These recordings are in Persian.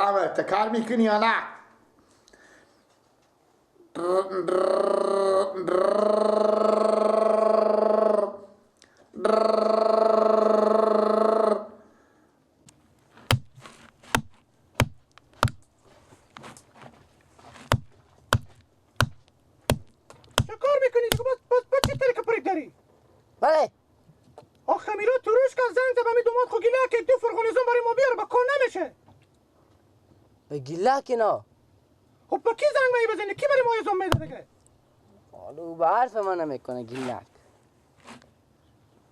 رقم تکر میکنی یا نه؟ چه کار میکنی دیگه؟ باز باز چه ترک پرک داری؟ بله آخه میلاد تروش کن زنگ زد به دوماد خو گیله که دو فرغون ازم برای ما بیاره با کار نمیشه. به گیله که نه. خب با کی زنگ می بزنی؟ کی برای ما ازم میده دیگه؟ حالا او به حرف من نمیکنه گیلک.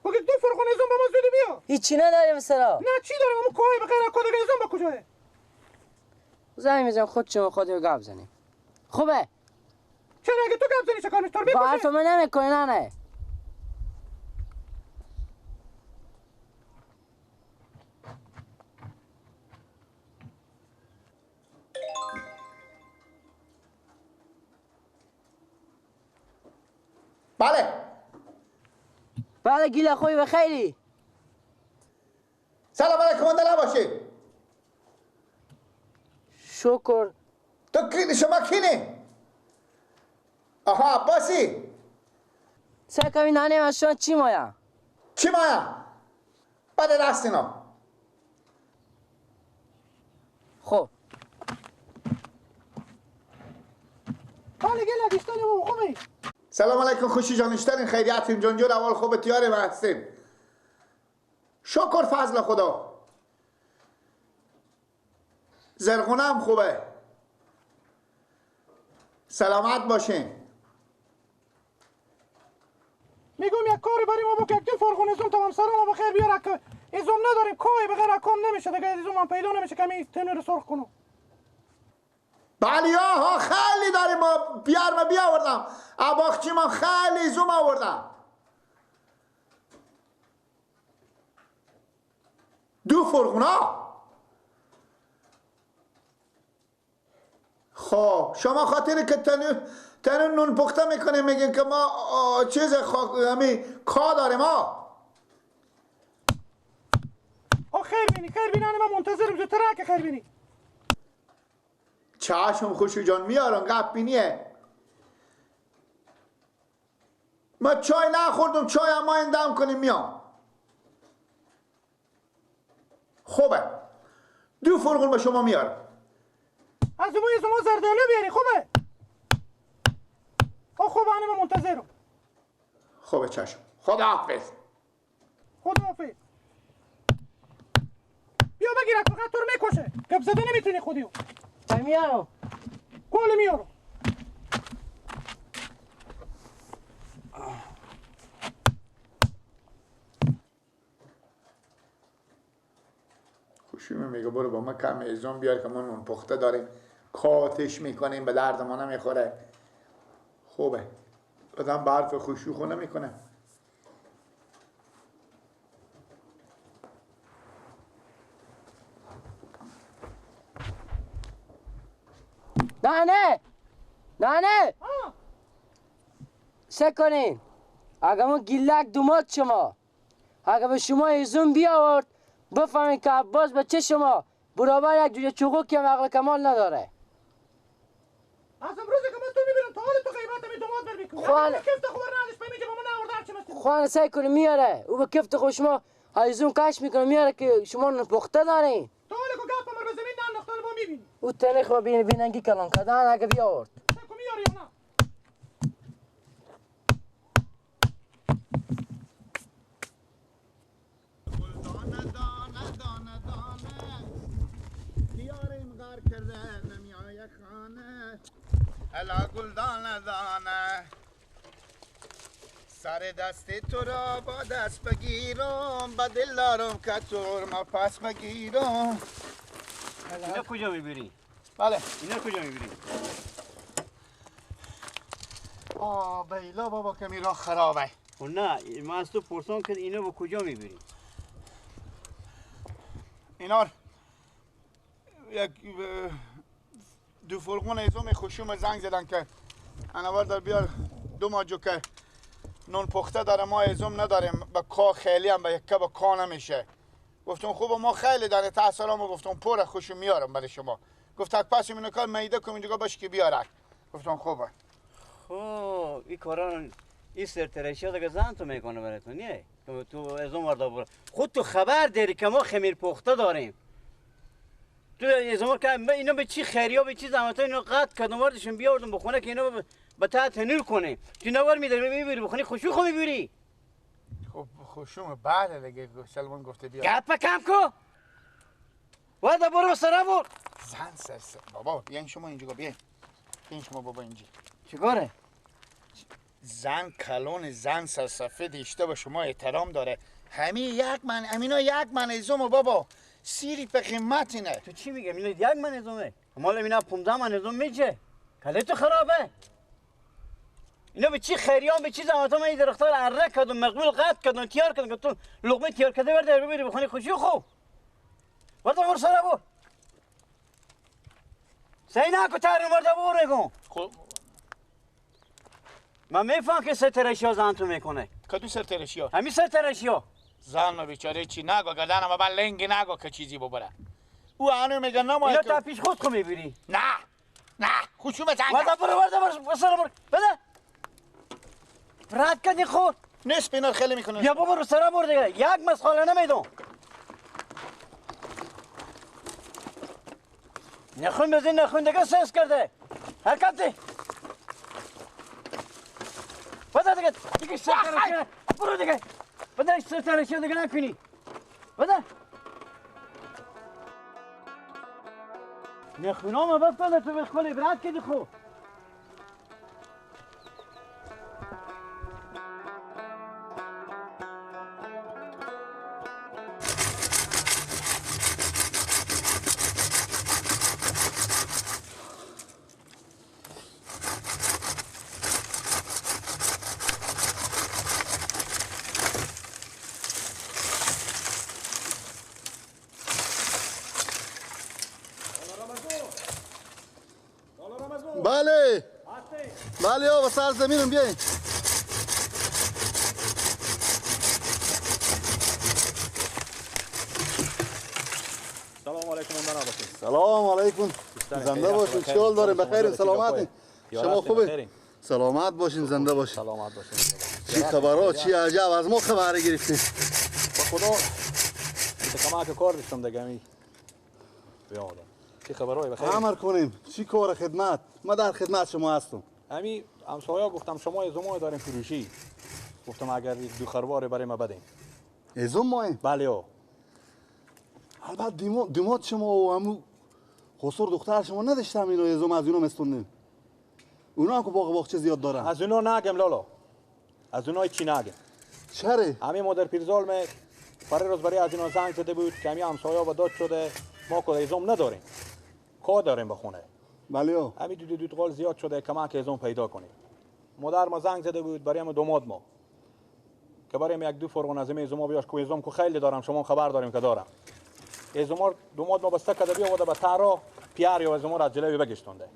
خب دو فرغون ازم به ما زودی بیا. هیچی نداریم سرا. نه چی داریم؟ اما کوه بغیر کو دیگه ازم با کجاه؟ زنگ میزنم خود شما خودمون گپ زنیم. خوبه؟ چرا اگه تو گپ زنی چه کار میشه؟ تو با حرف من نمیکنه. نه نه. بله بله گیله خوبی بخیری. سلام علیکم مانده نباشی. شکر. تو کی شما کینی؟ آها عباسی. سر کمی نانه من شما چی مایا؟ چی مایا؟ بده دست اینا. خب بله گیله دیشتانی بابا خوبی. سلام علیکم خوشی جان اشترین خیریتیم جان جور اول خوب تیاریم هستیم. شکر فضل خدا. زرغونه هم خوبه. سلامت باشین. میگم یک کاری برای ما بکن، یک دو فرغون ازم تا همسرم بخیر بیاره که ازم نداریم کوی بغیر کام نمیشه دیگه، ازم هم پیدا نمیشه کمی تنور سرخ کنم. بله ها خیلی داریم ما بیارم بیاوردم اباخچی ما خیلی زوم آوردم. دو فرغونا. خب شما خاطر که تنو نون پخته میکنیم میگیم که ما چیز همی کا داریم ها. خیر بینی خیر بینی، من منتظرم زودتر که خیر بینی. چشم خوشو جان میارم گپ بینیه. ما چای نخوردم، چای هم ما این دم کنیم میام. خوبه دو فرغون به شما میارم. از اون ما زردالو بیاری خوبه؟ خوبه من منتظرم. خوبه چشم. خداحافظ. خداحافظ. بیا بگیر فقط تو رو میکشه. گپ زده نمیتونی خودیو. میارم. گل میارم. خوشی میگه برو با ما کم ازم بیار که ما نون پخته داریم کاتش میکنیم به درد ما نمیخوره. خوبه آدم برف خوشی خو نمیکنه. نه نه نه سه کنین اگه ما گیلک دوماد شما اگه به شما ایزون بیاورد بفهمین که عباس بچه شما برابر یک جوجه چوغو که عقل کمال نداره. از امروز که من تو میبینم تا حال تو غیبت می دوماد بر میکنی. خوان کفت خبر نداشت به میگه با من نآورده هرچی مثل خوان سعی کنه میاره او به کفت خود شما ایزون کش میکنه میاره که شما نون پخته دارین. تا حال که گپ ما رو زمین ننداختن با میبینی. او تنخ و بیننگی کلان کردن اگه بیاورد. سعی میاره یا نه؟ الا گل دانه دانه سر دست تو را با دست بگیرم با دل دارم که تو ما پس بگیرم. اینا کجا میبری؟ بله اینا کجا میبری؟ آه بیلا بابا که می راه خرابه. نه من از تو پرسان که اینا با کجا میبری؟ اینا یک دو فرغون ایزوم خوشوم زنگ زدن که انوار در بیار دو ماجو که نون پخته داره ما ایزوم نداریم با کا خیلی هم با یکه با کا نمیشه. گفتم خوب ما خیلی دانه تحصیلامو گفتم پر خوشو میارم برای شما. گفت تک پس اینو کار میده کم اینجا باش که بیارک. گفتم خوبه. خب این کارا این سرترشی دیگه زن تو میکنه براتون نه که تو از اون وردا برو. خود تو خبر داری که ما خمیر پخته داریم. تو از اون که اینا به چی خیریا به چی زحمت اینو قطع کردم وردشون بیاوردم بخونه که اینا به ته تنور کنه. تو نوار میداری میبری بخونه خوشو خو میبری. خب خوشوم بعد دیگه سلمان گفته بیا. گپ کم کو. وردا برو سرا برو. زن سر بابا بیاین شما اینجا بیاین. بیاین شما بابا اینجا. چیکاره؟ زن کلون زن سرسفید اشته به شما احترام داره. همین یک من امینا یک من ازم بابا سیری به قیمت اینه. تو چی میگم اینا یک من ازمه مال اینا 15 من ازم میشه. کله تو خرابه. اینا به چی خیریان به چی زحمت من این درخت‌ها رو اره کردم مقبول قطع کردم تیار کردم که تو لقمه تیار کرده برده ببری بخونی خوشی خو. وردا برو سر برو. سعی نکن ترین وردا برو کن. من میفهم که سرترشی زن تو میکنه. کدو سرترشی ها؟ همین سرترشی ها. زن بیچاره چی نگو گردنم با لنگ نگو که چیزی ببره. او هنو میگه نه اینا تا پیش خود خو میبری. نه نه خوشومه زن. وردا برو وردا برو سر برو بده. رد کردی خود. نصف اینا خیلی میکنه. یا بابا رو سر برو دیگه یک مسخاله نمیدم. نخون بزن نخون دیگه سس کرده. حرکت دی. بده دیگه دیگه سرترشی برو دیگه بده سرترشی دیگه نکنی بده نخونامو بفته تو به خلی برات کدی خو. بله بله آقا سر زمینم بیاین. سلام علیکم. سلام علیکم. زنده باشین. چه حال داریم؟ بخیر سلامتین. شما خوبه؟ سلامت باشین زنده باشین. سلامت باشین. چی خبرها؟ چی عجب از ما خبر گرفتین؟ با خدا کمک کار داشتم دیگه می بیادم. چی خبرهای بخیر؟ امر کنیم. چی کار خدمت؟ ما در خدمت شما هستم. همین همسایه‌ها گفتم شما ازمای داریم فروشی. گفتم اگر یک دو خروار برای ما بدین. ازم مایم؟ بله او. البته دیمات شما و همو خسر دختر شما نداشتم اینو ازم از اینو مستوندیم. اونا هم که باغ باغچه زیاد دارن. از اونا نگم لالا. از اونا چی نگم. چرا؟ همین مادر پیرزال می برای روز برای از اینا زنگ زده بود که همین همسایه‌ها با داد شده ما که ازم نداریم. کار داریم به خونه. بله او. همین دو دو قال زیاد شده کمک ازم پیدا کنیم. مادر ما زنگ زده بود برای ما دوماد ما که برای یک دو فرغون از ازم بیاش که ازم کو خیلی دارم شما خبر داریم که دارم. ازم دوماد ما بسته کده بیاورده به ترا پیار یا ازم را از جلوی بگشتونده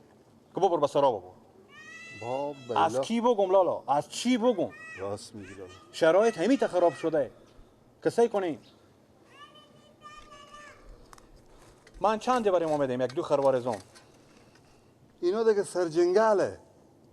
که ببر به سرا ببر. از کی بگم لالا؟ از چی بگم؟ راست میگی لالا. شرایط همین خراب شده که سعی کنیم. من چند برای ما میدیم یک دو خروار ازم. اینا دیگه سرجنگله.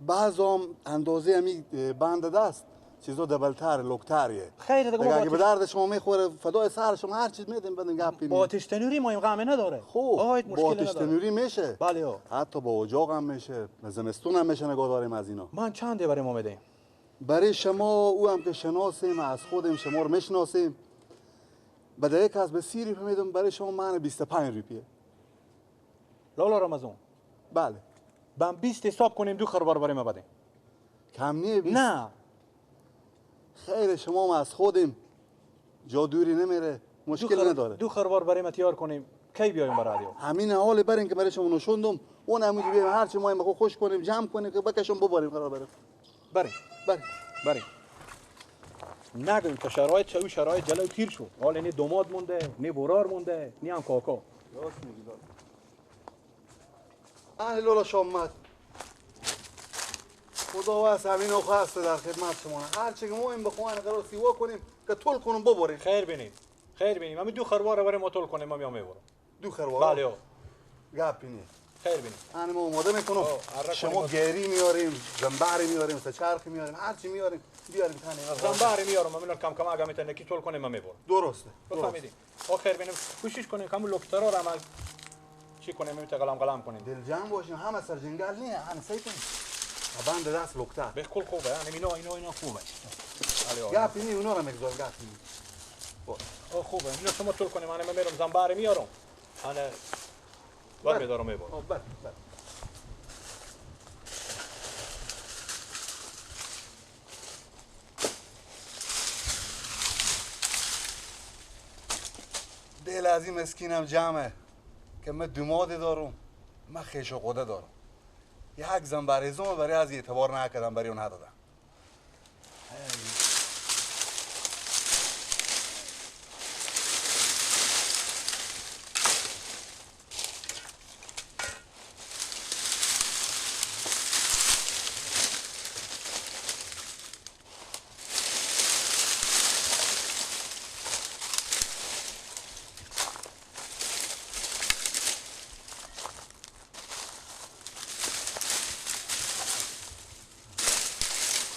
بعضام اندازه همی بند دست چیزا دبلتر لوکتریه. خیر دیگه اگه به درد شما میخوره فدای سر شما هر چیز میدیم بدیم گپ با آتش تنوری ما این غمه نداره. خوب با آتش تنوری میشه. بله حتی با اجاق هم میشه، زمستون هم میشه نگاه داریم از اینا. من چند برای ما میدیم؟ برای شما او هم که شناسیم از خودم شما رو میشناسیم. بعد یک از به 30 روپیه میدم برای شما من 25 روپیه. لالا رمضان. بله. بم 20 حساب کنیم دو خروار برای ما بدیم. کم نیه 20؟ نه. خیر شما ما از خودیم جا دوری نمیره مشکل نداره. دو خروار برای ما تیار کنیم کی بیایم برای رادیو؟ همین حال برین که برای شما نشوندم اون همونجا بیایم هر چی ما میخو خوش کنیم جمع کنیم که بکشم ببریم قرار بریم. بریم. بریم. بریم. نگویم که شرایط چه شرایط جلو تیر شد. حالا نه دوماد مونده، نه برار مونده، نه هم کاکا. راست میگی لالا. اهل لالا شامت. خدا واسه همین آقا هست در خدمت شما. هر چی که ما این بخوان قرار سیوا کنیم که طول کنیم ببریم. خیر بینیم. خیر بینیم. همین دو خروار برای ما تول کنیم، ما میام میبرم. دو خروار؟ بله. گپی نیست. خیر بینیم. انا ما آماده میکنم. شما گری میاریم، زنبر میاریم، سچرخ میاریم، هر چی میاریم بیاریم تنه. زنبر میارم، من کم کم اگه میتونه کی تول کنیم ما میبرم. درسته. بفهمیدیم. خیر بینیم. کوشش کنیم کم لوکترا رو عمل چی کنیم، میته قلم قلم کنیم. دل جمع باشیم، همه سر جنگل نه، همه سعی کنیم. بند دست لوکتر. بالکل خوبه، یعنی اینا اینا اینا خوبه. گپی نی، اونا رو میگذارم گپی نی. خوبه. اینا شما تول کنیم، من میرم زنبر میارم. انا برمیدارم میبرم. بله بله. دل از این مسکینم جمعه که من دوماد دارم، من خیش و قده دارم. یک زن برای زوم برای از اعتبار نکردم، برای اون ندادم.